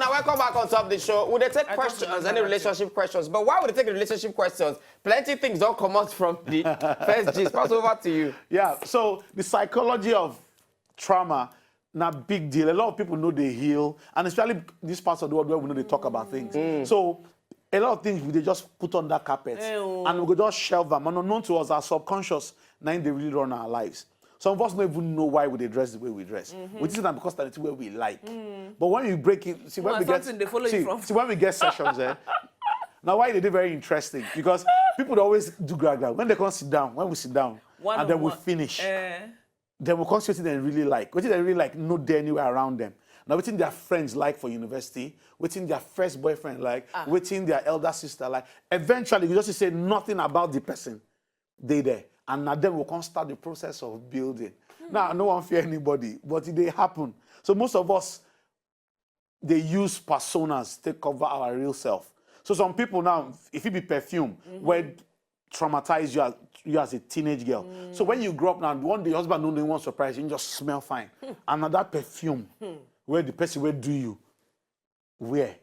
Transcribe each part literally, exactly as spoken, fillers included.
Now, welcome back on top of the show. We dey take I don't questions, remember any that relationship questions. But why would they take the relationship questions? Plenty things don't come out from the first gist. Pass over to you. Yeah, so the psychology of trauma na big deal. A lot of people know they heal, and especially this part of the world where we know they talk about things. So a lot of things we they just put on that carpet, Eh, oh. And we go just shelve them. And unknown to us, our subconscious, now they really run our lives. Some of us don't even know why we dey dress the way we dress. We think that because that's the way we like. But when you break it, see when Well, we get something they follow you see, from. see when we get sessions, eh? Now why they do very interesting because people dey always do gra gra when they come sit down. When we sit down, One and then on we one. Finish. Eh. Then we come see what they really like. What they really like, no there anywhere around them. Now, what their friends like for university, what their first boyfriend like, Ah. What their elder sister like. Eventually, you just say nothing about the person they there. And now then we'll come start the process of building. Now, I no one fear anybody, but it they happen. So most of us, they use personas to cover our real self. So some people now, if it be perfume, where traumatize you as, you as a teenage girl. So when you grow up now, one day your husband no know one surprise, you just smell fine. And now that perfume, where the person will do you, where?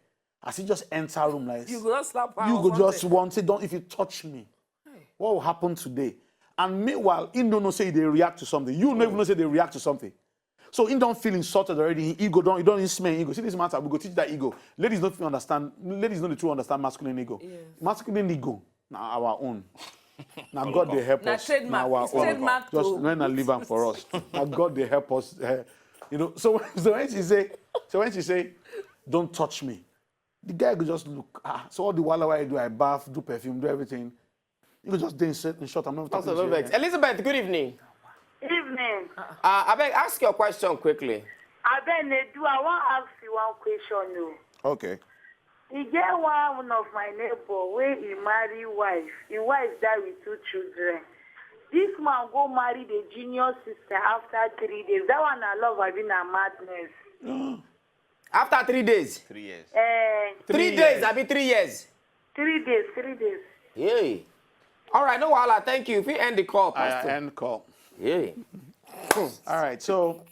As he just enter room like You go just slap her you or go just something. Want it. Don't if you touch me, what will happen today? And meanwhile, he don't know say they react to something. You never know say they react to something. So he don't feel insulted already. He ego don't, he don't smell. He go see this matter. We go teach that ego. Ladies don't feel understand. Ladies don't too understand masculine ego. Yes. Masculine ego, now our own. Now God they help Na us. trademark. Na our It's own. Trademark Just to- when I leave am for us. Now God they help us. Eh, you know. So so when she say, so when she say, don't touch me, the guy go just look. Ah, so all the while I do, I bath, do perfume, do everything. You go just dey in short. In short, I'm not Pastor talking to you. Lovex. Elizabeth, good evening. Evening. Uh, I beg, ask your question quickly. Abeg, Nedu, I wan ask you one question o. Okay. E get one of my neighbor wey he marry wife. Him wife die with two children. This man go marry the junior sister after three days. That one na love abi na madness? After three days. Three years. Eh, Three, days, abi three years. Three days, three days. Yay. All right, no wahala. Thank you. If you end the call, I Pastor. End call. Yay. All right. So,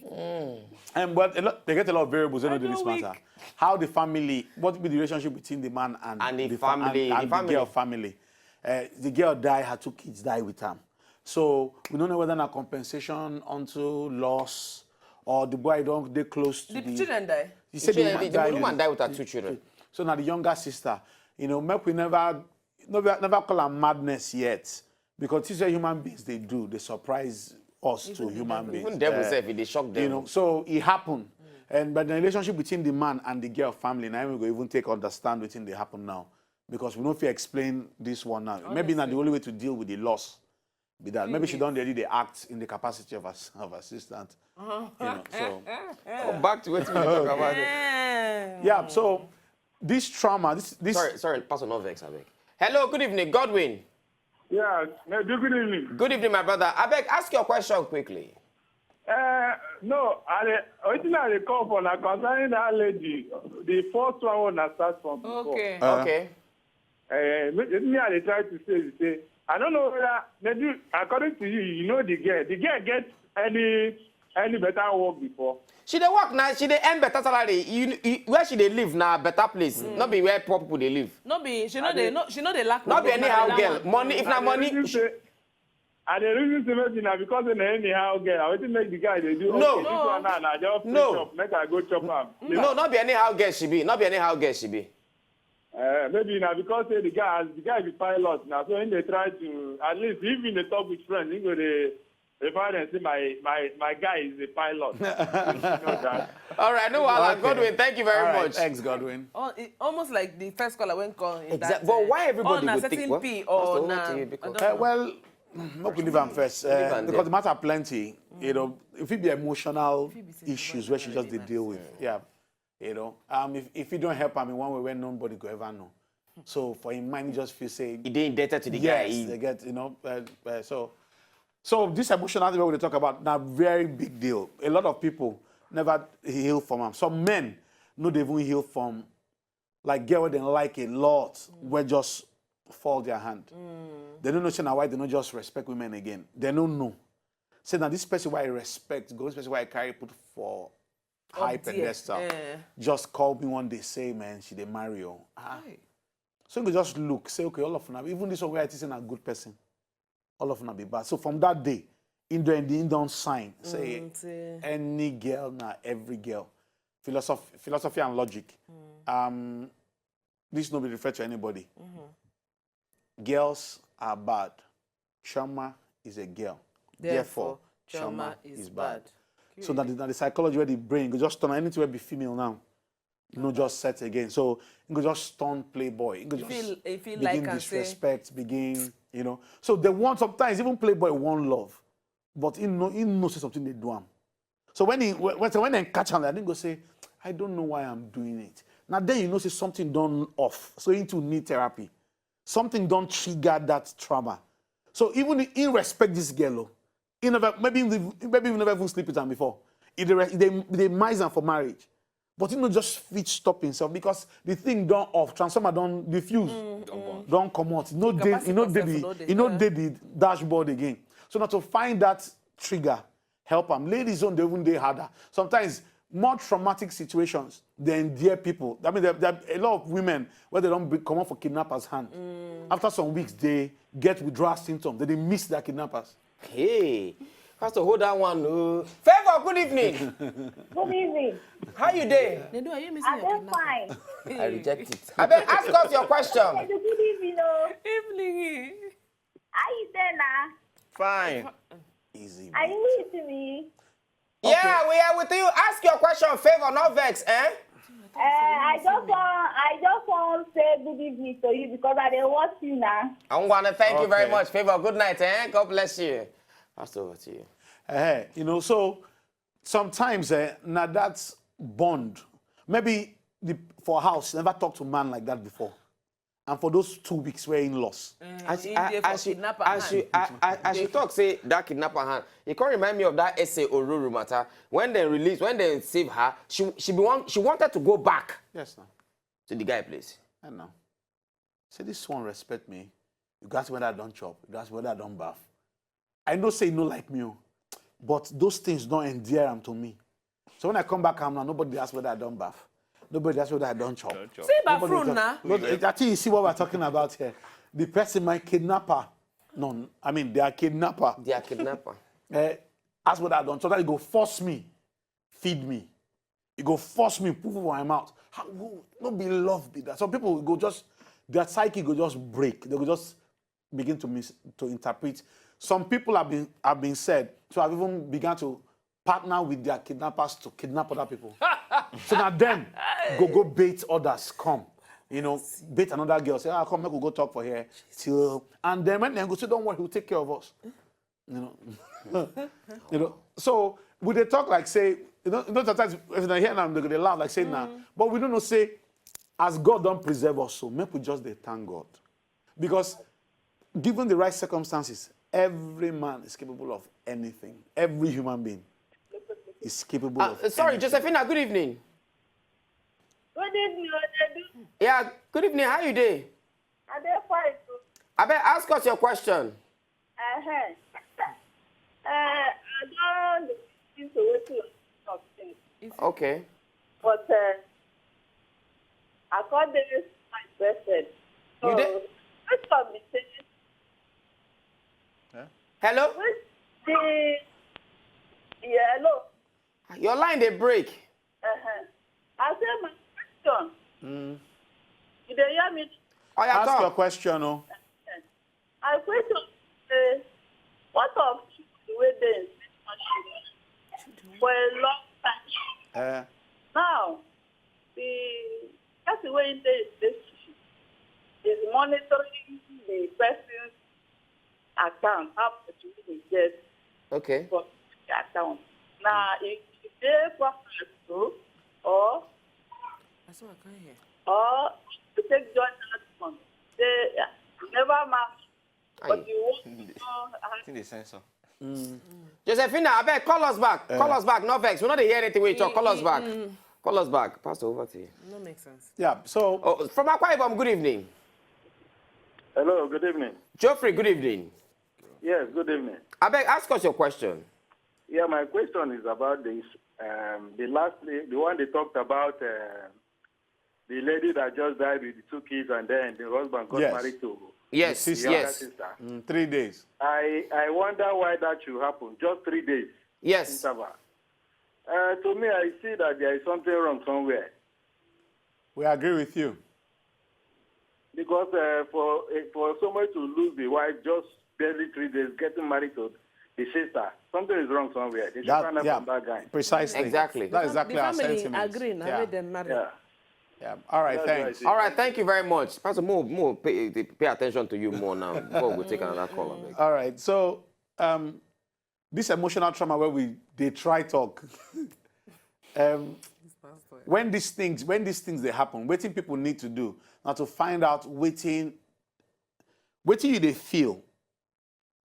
and but a lot, they get a lot of variables in this matter. How the family, what be the relationship between the man and, And the fam- family, and, the and family. The girl family? Uh, the girl die, her two kids die with him. So we don't know whether na compensation unto loss or the boy don't they close to The the. children die. He said She- the woman the died. woman died with her two children. So now the younger sister, you know, make we never, never, never call her madness yet, because these are human beings. They do. They surprise us to human beings. Even devil Uh, sef, e dey shock you devil. Know, so it happened, and but the relationship between the man and the girl family, now we go even take understand wetin dey happen now, because we don't feel explain this one now. Maybe not the only way to deal with the loss. Be that maybe she don't really dey act in the capacity of, ass- of assistant. You know, so Go back to what we talk about. Eh. Yeah, so this trauma, this this Sorry, sorry, Pastor, no vex, abeg. Hello, good evening, Godwin. Yeah, Nedu, good evening. Good evening, my brother. Abeg, ask your question quickly. Uh, no, I dey, wetin I dey call for na concerning that lady, the first one wey una start from before. Okay. Uh, Okay. Uh, me, me I dey try to say be say I don't know whether maybe according to you, you know the girl. The girl get any any better work before? She dey work now. She dey earn better salary. You, you, where she dey live na better place. No be where poor people dey live. No be she no dey no she no dey lack. No be work, anyhow that girl. One. Money, if na I dey money. Reason say, I dey reason say maybe na because say na anyhow girl. I wetin make the guy dey do. No. Okay, this one now na just free No. Chop, make I go chop am. No, no be anyhow girl she be. No be anyhow girl she be. Uh, maybe na because say the guy as the guy be pilot na so he dey try to at least if he dey talk with friends he go dey refer dem say my my my guy is a pilot. You know that. All right, no wahala. Okay. Godwin, thank you very All right, much. Thanks, Godwin. Oh, it, almost like the first caller when call in Exact- that. but uh, why everybody oh, na go think, certain well, P Pastor, or what na? do you pick I up? don't Uh, know. Well, make we leave am first Leave uh, am because there. The matter plenty. You know, if it be emotional If it be say issues the where she matter just dey dey deal with, yeah. You know, um, if, if you don't help him in one way where nobody go ever know. So for him mind, he just feel say He dey indebted to the yes, guy. He- they get you know. Uh, uh, so, so this emotional thing we dey talk about na very big deal. A lot of people never heal from am. Some men no dey even heal from like girl wey dem like a lot wey just fall their hand. They don't know say na why they no just respect women again. They no know. Say na this person why I respect, go this person why I carry put for Hype and there. Lester Eh. just call me one day, say, "Man, she dey marry you." Ah. So you go just look, say, "Okay, all of una, even this one wey I think say na good person, all of una be bad." So from that day, in the end, he don sign, say, Mm, say- "Any girl, na every girl." Philosophy, philosophy and logic. Um, this no be refer to anybody. Girls are bad. Chioma is a girl. Therefore, Chioma is bad. So that the, that the psychology where the brain go just turn anything will be female now. No, just set again. So you go just turn playboy. You go just feel- you feel begin like and say- disrespect, begin, you know. So they want, sometimes even playboy want love, but he know he know say something they do am. So when he when when they catch him, I didn't go say, "I don't know why I'm doing it." Now then you know say something done off. So he too need therapy. Something don't trigger that trauma. So even in respect this girl, oh, he never maybe even- maybe we never even sleep with him before. He dey re- they they mize am for marriage, but he no just fit stop himself because the thing don off, transformer don diffuse, don comot. No dey Capacity he no for dey self the no dey, he no yeah. dey the dashboard again. So now to find that trigger, help am. Ladies own dey even dey harder. Sometimes more traumatic situations dey endear people. I mean, there, there are a lot of women where they don't be, come out for kidnappers' hand. After some weeks, they get withdrawal symptoms. They, they miss their kidnappers. Hey, Pastor, hold that one. Oh. Favor, good evening. Good evening. How you dey? Nedu, are you missing I your dey kidnapper? Fine. I reject it. I beg, ask us your question. Good evening, oh. Evening. How you dey now? Fine. Easy. Are you with me? Yeah, we are with you. Ask your question, Favor, not vex, eh? Uh, I just want, I just want to say good evening to you because I dey watch you now. I want to thank you very Okay. much, Favor. Good night, eh? God bless you. Pass over to you. Eh, you know, so sometimes eh, now that's bond. Maybe the, for house, never talk to man like that before. And for those two weeks, we're in loss. As, He I- dey for as you, kidnapper as hand. you, I, I, as you talk, say that kidnapper hand. It can remind me of that essay Oruru matter. When they released, when they saved her, she she be want, she wanted to go back Yes, now. to the guy place. I know. Say this one respect me. You got whether I don't chop. You got whether I don't bath. I know say you no like me, oh, but those things don't endear them to me. So when I come back home now, nobody ask whether I don't bath. Nobody ask whether I don't chop. See Nobody bathroom talk- now. No, I think you see what we're talking about here. The person, my kidnapper. No, I mean they are kidnapper. They are kidnapper. Eh, ask whether I don't chop. That you go force me, feed me. You go force me, put food for my mouth. How, who, no be love be that. Some people go just their psyche go just break. They go just begin to mis to interpret. Some people have been have been said to have even begun to partner with their kidnappers to kidnap other people. So now them go go bait others come. You know, bait another girl, say, "Ah, come, make we go talk for here." Till and then when they go say, "Don't worry, he'll take care of us." You know, you know. So we they talk like say, you know, you know sometimes if they hear now they, they laugh like say now, but we don't know say as God don't preserve us, so make we just dey thank God because given the right circumstances, every man is capable of anything. Every human being is capable Uh, of. sorry, Anything. Josephina. Good evening. Good evening, Odedu. Yeah, good evening. How you dey? I dey fine. I beg, ask us your question. Uh-huh. Uh, I don't listen to wetin you talk since, Okay. but uh, I come dey my best friend. So You dey- question be say, Hello. Which the yeah, hello. Your line dey break. Uh-huh. I say my question. Mm. You dey hear me? Oh, yeah, Ask your talk. Question, oh. My question is, uh, what of children wey dey in relationship for a long time? Eh, Now, the person wey dey in relationship is monitoring the person's account, how much he get Okay. for the account. Now, if e dey perfect too, or That's what I can't hear. or to take join that one, say, "Ah, you never marry, but Aye. you want to know how Think they censor. Josephina, I beg, call us back. Call us back. No vex. We no dey hear anything we talk. Call us back. Call us back. Pastor, over to you. No make sense. Yeah. So Oh, from Akwa Ibom, good evening. Hello, good evening. Geoffrey, good evening. Yes, good evening. I beg, ask us your question. Yeah, my question is about this. Um, the last, la- the one they talked about, uh, the lady that just died with the two kids, and then the husband got Yes. married to. Yes, The other yes. Sister. Mm, three days. I I wonder why that should happen. Just three days Yes. interval. Uh, to me, I see that there is something wrong somewhere, We agree with you. because uh, for uh, for somebody to lose the wife just barely three days, getting married to the sister, something is wrong somewhere. They should That- find out yeah, from that guy. Precisely. Exactly. That's The fam- exactly the our family sentiment. Agree now, Yeah. Make them marry. Yeah. Yeah. All right. That's what I Thanks. think. All right, thank you very much. Pastor Mo, Mo, pay, pay attention to you more now before we take another call. Abeg. All right. So um, this emotional trauma where we they try talk. um, when these things when these things they happen, what people need to do now to find out waiting, waiting you they feel.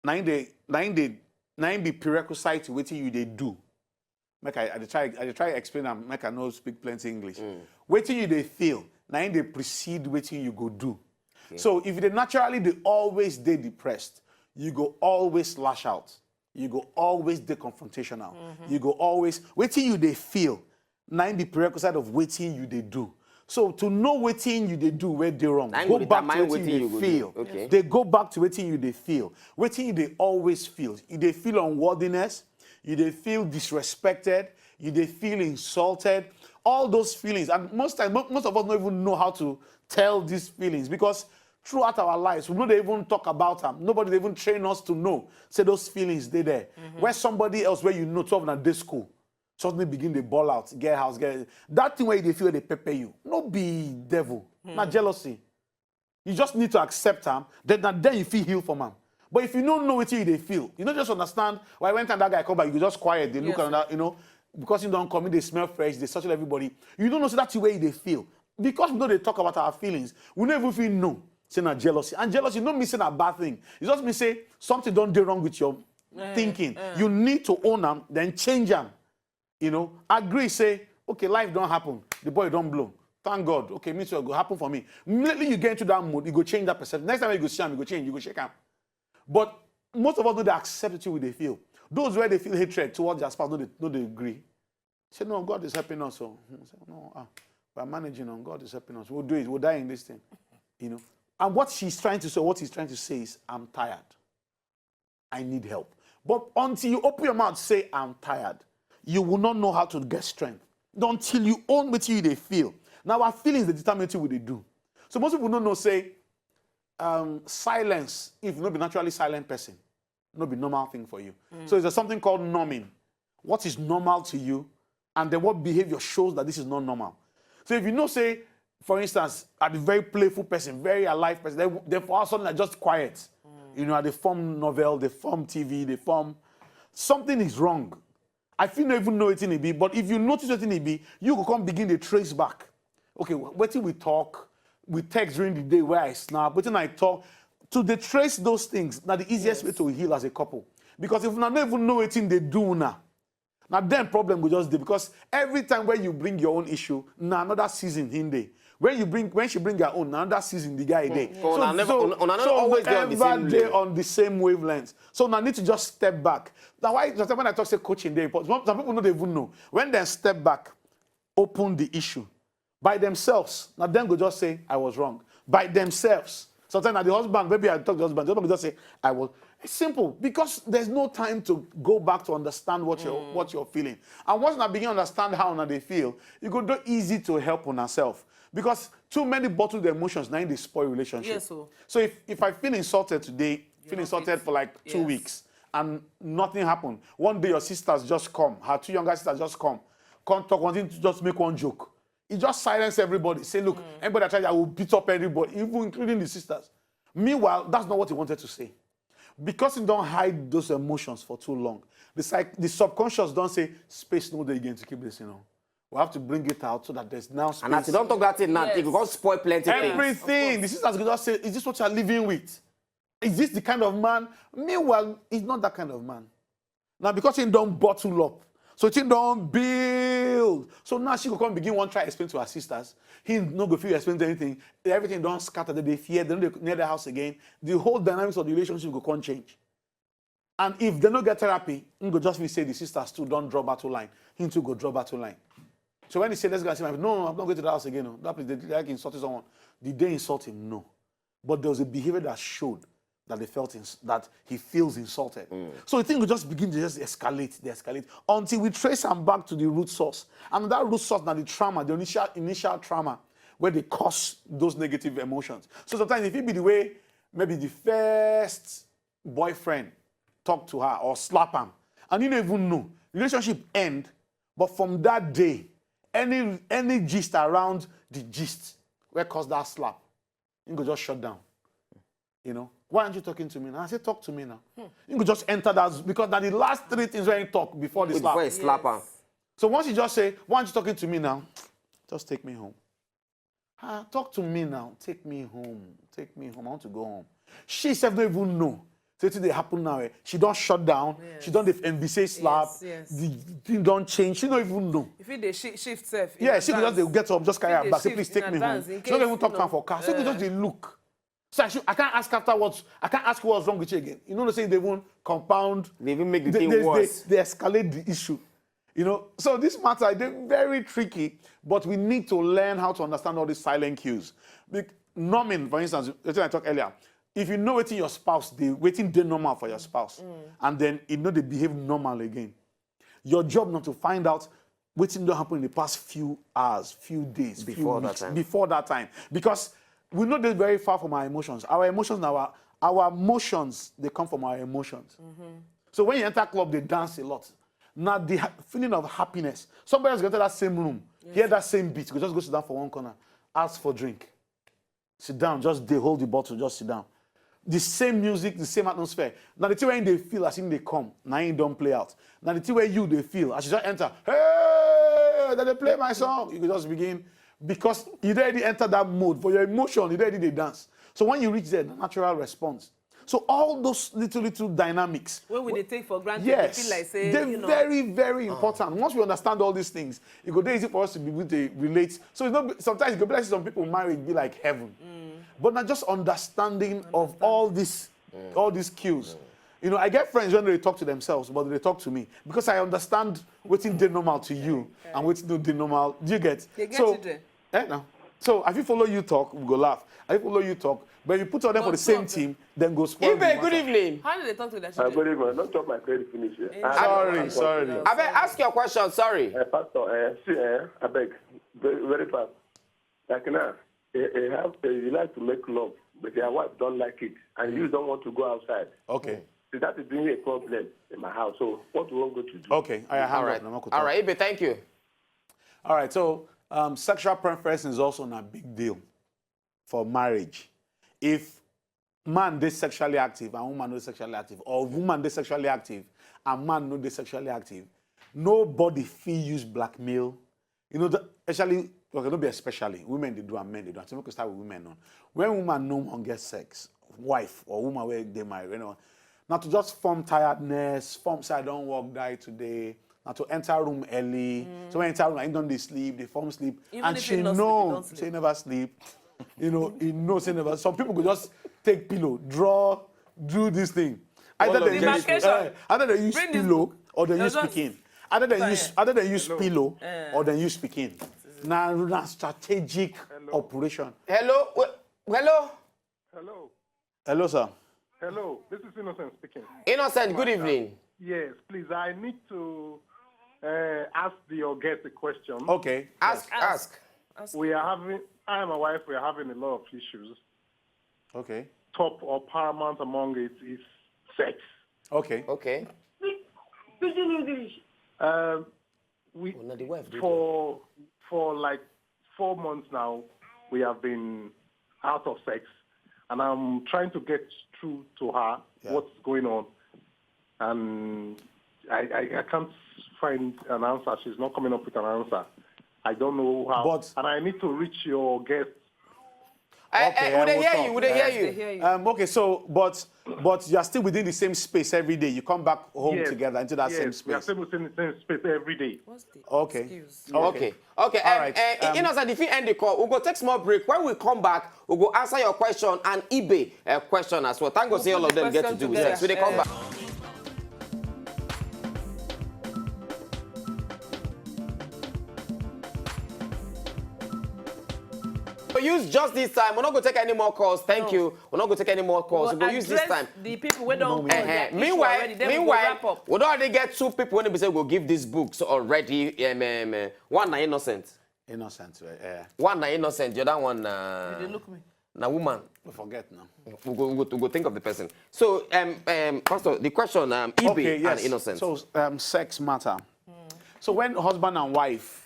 Now they now they now be prerequisite to waiting you they do. Make I, I dey try I dey try explain am make I no speak plenty English. Waiting you they feel now they precede waiting you go do. So if they naturally they always they depressed, you go always lash out. You go always they confrontational. You go always waiting you they feel. Now the prerequisite of waiting you they do. So to know waiting you they do where they wrong, Na im go go back to determine waiting wetin you you go do. feel. Okay. They go back to waiting you they feel. Waiting you they always feel. You they feel unworthiness. You they feel disrespected. You they feel insulted. All those feelings, and most times, mo- most of us don't even know how to tell these feelings because throughout our lives we no dey even talk about them. Nobody dey even train us to know say those feelings they there. Where somebody else where you know twelve na day school suddenly begin dey ball out, get house, get that thing where you dey feel dey pepper you. No be devil, na jealousy. You just need to accept am. Then na then you feel heal from am. But if you don't know what you they feel, you don't just understand why when time that guy come back, you go just quiet, they look Yes, around, you know, because you don't come in, they smell fresh, they social everybody. You don't know so that's the way they feel. Because we know they talk about our feelings, we never even feel no. Say na jealousy. And jealousy don't mean say na bad thing. It just means say something don't do wrong with your thinking. You need to own them, then change them. You know, agree, say, okay, life don't happen. The boy don't blow. Thank God. Okay, me too, it go happen for me. Immediately you get into that mood, you go change that perception. Next time you go see him, you go change, you go shake him. But most of us know they accept it with they feel. Those where they feel hatred towards their spouse, no, they, no, they agree. Say, no, God is helping us. So, say, no, ah, we're managing on God is helping us. We'll do it. We'll die in this thing. You know. And what she's trying to say, what he's trying to say is, I'm tired. I need help. But until you open your mouth, say, I'm tired, you will not know how to get strength. Until you own what you they feel. Now our feelings they determine what they do. So most people don't know, say, um, silence, if you not be naturally silent person, not be normal thing for you. So there's something called numbing. What is normal to you, and then what behavior shows that this is not normal. So if you know, say, for instance, I'm a very playful person, very alive person, then, then for us suddenly I just quiet. You know, I they form novel, they form T V, they form something is wrong. I feel not even know it in it be, but if you notice what in it be, you go come begin to trace back. Okay, what we talk, we text during the day where I snap, what I talk, to the trace those things. Now the easiest way to heal as a couple, because if you not even know it in they do now, now then problem will just dey because every time when you bring your own issue, now another season in day. When you bring when she bring her own, now another season the guy day. So una never- una- una no always dey on the whoever same dey level. On the same wavelength. So now need to just step back. Now why just when I talk say coaching day, but some some people no dey even know when they step back, open the issue by themselves. Now then go just say I was wrong by themselves. Sometimes now the husband, maybe I talk to the husband, the husband go just say I was. It's simple because there's no time to go back to understand what you're what you're feeling. And once I begin to understand how now they feel, it go do easy to help on herself because too many bottled emotions now they spoil relationship. Yes, oh. So if, if I feel insulted today, feel not insulted fit- for like two yes. weeks and nothing happened. One day your sisters just come, her two younger sisters just come, come talk one thing to just make one joke. It just silence everybody. Say, look, anybody that tries, I will beat up everybody, even including the sisters. Meanwhile, that's not what he wanted to say. Because he don't hide those emotions for too long, the, psych, the subconscious don't say space no day again to keep this, you know. We have to bring it out so that there's now space. And as you don't talk that thing now, Yes. it go spoil plenty things. Everything. The sisters go just say, is this what you're living with? Is this the kind of man? Meanwhile, he's not that kind of man. Now, because he don't bottle up, so he don't build. So now she go come begin one try explain to her sisters. He no go feel explain to anything. Everything don't scatter. They fear. They don't near the house again. The whole dynamics of the relationship go come change. And if they no get therapy, he go just be say the sisters too don't draw battle line. He too go draw battle line. So when he say, "Let's go and see my," "No, I'm not going to the house again. No. That place, they like insulting someone." Did they insult him? No. But there was a behavior that showed that they felt ins- that he feels insulted. So the thing will just begin to just escalate, they escalate, until we trace him back to the root source. And that root source, now the trauma, the initial initial trauma, where they cause those negative emotions. So sometimes if it be the way, maybe the first boyfriend talk to her or slap him, and you don't even know, relationship end. But from that day, any any gist around the gist where cause that slap, you go just shut down. You know, "Why aren't you talking to me now?" I say, "Talk to me now." You go just enter that z- because now the last three things when you talk before the slap. Before he slap her. So once you just say, "Why aren't you talking to me now?" "Just take me home." "Ah, talk to me now. Take me home. Take me home. I want to go home." She herself don't even know. So wetin dey happen now, eh? She don't shut down. She don't dey envisage slap. Yes, yes. The thing don't change. She don't even know. If it dey shi- shift self. Yeah, she go just dey get up, just carry Fit her dey bag, say, shift "Please in take me home." advance in She don't case, even talk you to her know, for car. So they just dey look. So I, should, I can't ask after what I can't ask what's wrong with you again. You know, they say they won't compound. They even make the they, thing they, worse. They, they escalate the issue. You know, so this matter is very tricky, but we need to learn how to understand all these silent cues. Bec- numbing, for instance, the thing I talked earlier. If you know waiting your spouse, they waiting they normal for your spouse, and then you know they behave normal again. Your job not to find out wetin don happen in the past few hours, few days, few Before that weeks, time. Before that time. Because we know they're very far from our emotions. Our emotions, our our emotions, they come from our emotions. So when you enter club, they dance a lot. Now the ha- feeling of happiness. Somebody else go enter that same room, hear that same beat, go just go sit down for one corner, ask for drink, sit down, just they hold the bottle, just sit down. The same music, the same atmosphere. Now the thing when they feel as if they come, now you don't play out. Now the thing where you they feel as you just enter, "Hey, then they play my song." You can just begin because you already enter that mode for your emotion. You already they dance. So when you reach there, the natural response. So all those little little dynamics. When we dey take for granted, Yes, we feel like say they're you know, very, very important. Once we understand all these things, it go dey easy for us to be able to relate. So it's not sometimes it go be like some people marriage be like heaven, but not just understanding of all this, all these cues. You know, I get friends when they talk to themselves, but they talk to me because I understand what's in the normal to you and what's not the normal. Do you get? They get So, it there. Eh, now. So if you follow you talk, we go laugh. If you follow you talk, but if you put on them for the Two same of them. Team, then go spoil. Ibe, good evening. How do they talk to their Uh, children? Good evening. Don't talk my credit finish here. Yeah. I have Sorry, one sorry. question. Abeg, ask your question. Sorry. Uh, Pastor, uh, see, uh, I beg, very, very fast. Like now, uh, uh, have, uh, you like to make love, but your wife don't like it, and you don't want to go outside. Okay. So that is being a problem in my house. So what do you want go to do? Okay. I hand All right. Up, na Makuta. All right, Ibe, thank you. All right. So um, sexual preference is also a big deal for marriage. If man is sexually active and woman not sexually active, or woman is sexually active and man not sexually active, nobody feel use blackmail. You know, the, especially, okay, not be especially, women they do and men they do. I think we can start with women now. When woman no one get sex, wife or woman where they marry, you know, now to just form tiredness, form say I don't work die today, now to enter room early. So when enter room, I don't they sleep, they form sleep, Even and if she you not sleep, know you don't she sleep. Never sleep. You know, he knows he never. Some people could just take pillow, draw, do this thing. Either All of they them. use, Demarcation. uh, either they use Bring this pillow book. Or they No, use just- picking. Either they Sorry. Use either they use pillow or they use picking. Now, now strategic operation. Hello. Wh- Hello. Hello. Hello, sir. Hello. This is Innocent speaking. Innocent, good evening. Yes, please. I need to uh, ask the, your guest a question. Okay. Ask, Ask. ask. We are having, I and my wife, we are having a lot of issues. Okay. Top or paramount among it is sex. Okay. Okay. Um, we Oh, na the wife dey for for like four months now, we have been out of sex, and I'm trying to get through to her Yeah. what's going on, and I, I, I can't find an answer. She's not coming up with an answer. I don't know how, But- and I need to reach your guest. Eh, Okay, eh, we I dey will hear talk. you. We dey Yes, hear they you. hear you. Um, okay, so but but you are still within the same space every day. You come back home Yes, together into that yes, same we are space. Still within the same space every day. What's the Okay. excuse? Okay. Okay. Okay. All um, right, eh, um, Innocent, if you end the call, we'll go take small break. When we come back, we'll go answer your question and Ibe a question as well. Thank God say all of them get to Question do with sex. together. We dey come Eh. Back. Go use just this time. We're not going to take any more calls. Thank you. We're not going to take any more calls. We're going to use this time. The people wey don call Uh-huh. their issue Meanwhile, already, then we go wrap meanwhile, up. We don already get two people wey be say go give these books already. Um, um, uh, one na innocent. Innocent, right? Yeah. One na innocent. The other one na You dey look me. na woman. We forget now. We go, we go, we go think of the person. So, um, um, Pastor, the question, um, eBay Okay, yes. and innocent. So, um, sex matter. So when husband and wife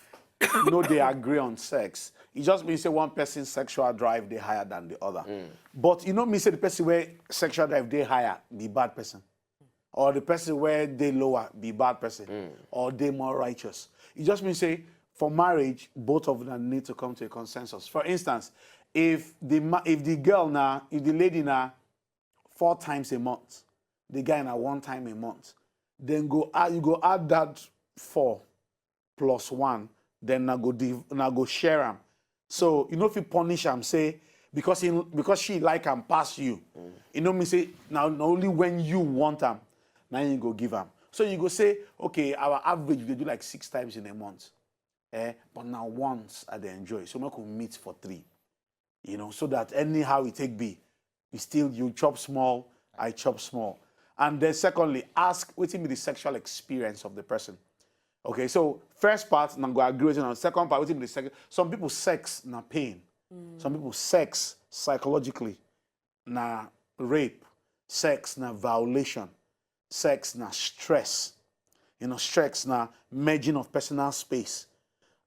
no dey agree on sex, it just means say one person's sexual drive dey higher than the other. But you know me say the person where sexual drive dey higher be bad person, or the person where dey lower be bad person, or dey more righteous. It just means say for marriage, both of them need to come to a consensus. For instance, if the ma- if the girl now, if the lady now, four times a month, the guy na one time a month, then go add, you go add that four plus one, then na go div- na go share am. So you know if you punish am, say because he because she like am pass you, you know me say now na only when you want am, now you go give am. So you go say, okay, our average we dey do like six times in a month, eh? But now once I dey enjoy, so make we meet for three, you know, so that anyhow it take be, we still you chop small, I chop small, and then secondly, ask wetin be the sexual experience of the person. Okay, so first part, na go agree with you. Now, second part, wetin be the second? Some people sex na pain. Some people sex psychologically na rape. Sex na violation. Sex na stress. You know, sex na merging of personal space.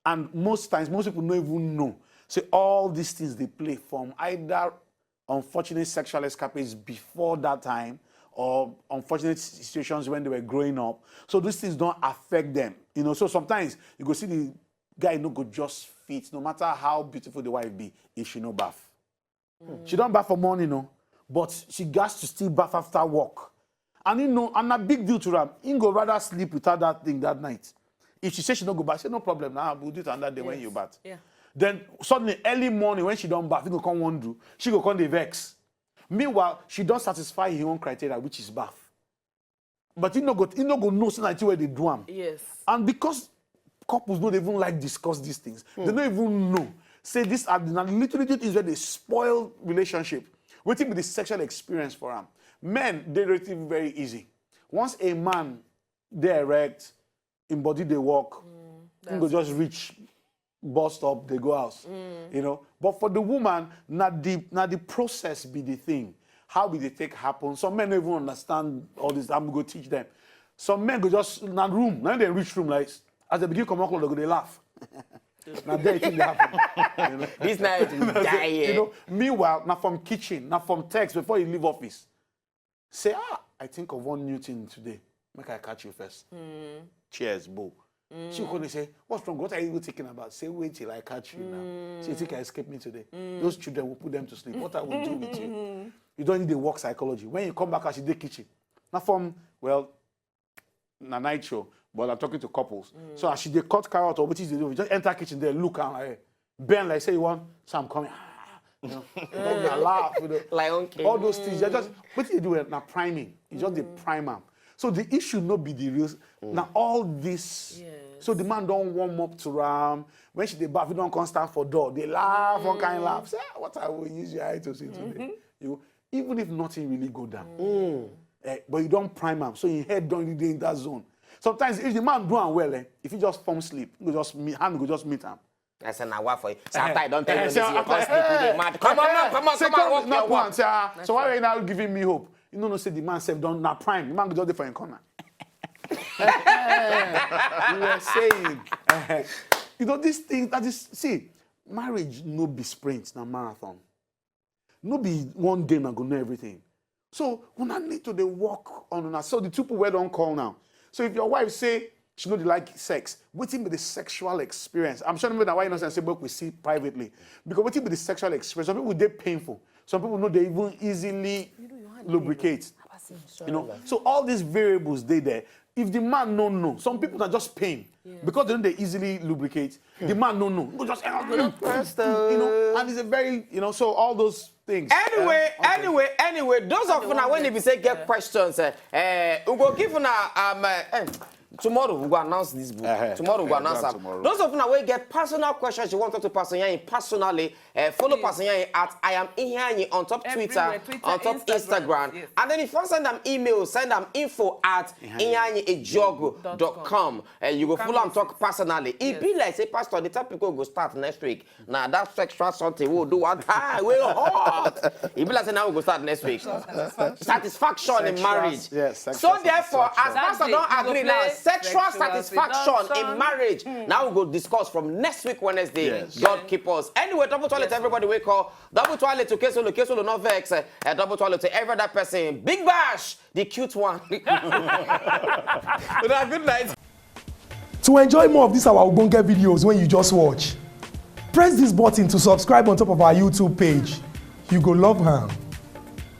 And most times, most people no even know. So all these things they play from either unfortunate sexual escapades before that time or unfortunate situations when they were growing up. So these things don't affect them. You know, so sometimes you go see the guy no go just fit, no matter how beautiful the wife be, if she no bath. She don't bath for morning, no, but she gas to still bath after work. And you know, and a big deal to her, he go rather sleep without that thing that night. If she say she no go bath, say no problem. Now we'll do it another day when you bath. Yeah. Then suddenly early morning when she don't bath, he go come one do. She go come the vex. Meanwhile, she don't satisfy her own criteria, which is bath. But he no go, he no go know something where they do am. Yes. And because couples don't even like discuss these things, they don't even know. Say this are the little little things where they spoil relationship. Waiting with the sexual experience for him. Men, they relative very easy. Once a man they erect, in body they walk, he go just reach bus stop, they go house. You know. But for the woman, not the not the process be the thing. How will they take happen? Some men don't even understand all this. I'm gonna teach them. Some men go just in that room. Now they reach room like as they begin come out, they go they laugh. Now they think they happen. You know? This night we die You here. Know. Meanwhile, now from kitchen, now from text before you leave office. Say, ah, I think of one new thing today. Make I catch you first. Cheers, boo. She gonna say, what's wrong? What are you even thinking about? Say, wait till I catch you now. So you think I escaped me today? Those children will put them to sleep. What I will do with you? You don't need the work psychology. When you come back, as you the kitchen. Not from, well, na night show, but I'm talking to couples. So as she they cut carrot or what is they do, just enter kitchen there, look and like, bend like say you want, so I'm coming. Ah, you know, don't laugh. You know. Lion King. All those things, you just what you do eh, na priming. You just the prime am. So the issue no be the real. Now all this. Yes. So the man don't warm up to ram. When she dey bath, he don't come stand for door. They laugh, one kind laugh. Say, ah, what I will use your eye to see today. You even if nothing really go down, eh, but you don't prime am, so your head don't really dey in that zone. Sometimes if the man do am well, eh, if he just form sleep, he go just meet, hand go just meet am. I said, now what for you? So after I don't tell you Eh, this, so you after- can't sleep, you dey mad. Come on, man, come on, Say, come on, work not your work. One, say, ah, so why are you now giving me hope? You know, no say the man self don't not prime. The man go just dey for him corner. Eh, we were saying, eh, you know, this thing that is see, marriage no be sprint, na marathon. No be one day na go know everything. So una need to dey work on una. So the two people wey don call now. So if your wife say she no dey like sex, wetin be the sexual experience? I'm sure maybe na why you know say make we see privately. Because wetin be the sexual experience? Some people dey painful. Some people no dey even easily lubricate. You know, so all these variables dey there. If the man no know, some people na just pain because they no dey easily lubricate. The man no know, go just you know, and it's a very you know. So all those things. Anyway, anyway, anyway, those of una when they be say get questions, eh, eh, we go give una um, eh, eh, Tomorrow we go announce this book. Uh-huh. Tomorrow we go Yeah, announce that's am. Tomorrow. Those of una wey get personal questions you want us to pass on here personally, uh, follow pass on here at I am Iheanyi on top Everywhere, Twitter, Twitter, on top Instagram, Instagram, yes. And then if you want send am email, send am info at iheanyiejogu.com. Uh, you go Come follow am visit. Talk personally. E be Yes. Like say, Pastor, the topic wey go start next week na that sexual something we go do one time wey hot. E be like say now we go start next week. Satisfaction in Sexual, marriage. Yes, sexual So therefore, as satisfaction. Pastor That don day, you go agree now, play sexual sexual satisfaction in seduction. Marriage. Now we go discuss from next week Wednesday. Yes. God keep us. Anyway, double toilet, everybody wey call. Double toilet to Kesolo, Kesolo no vex. Uh, double toilet to every other person. Big Bash, the cute one. Una good night. To enjoy more of these our ogbonge videos when you just watch, press this button to subscribe on top of our YouTube page. You go love am.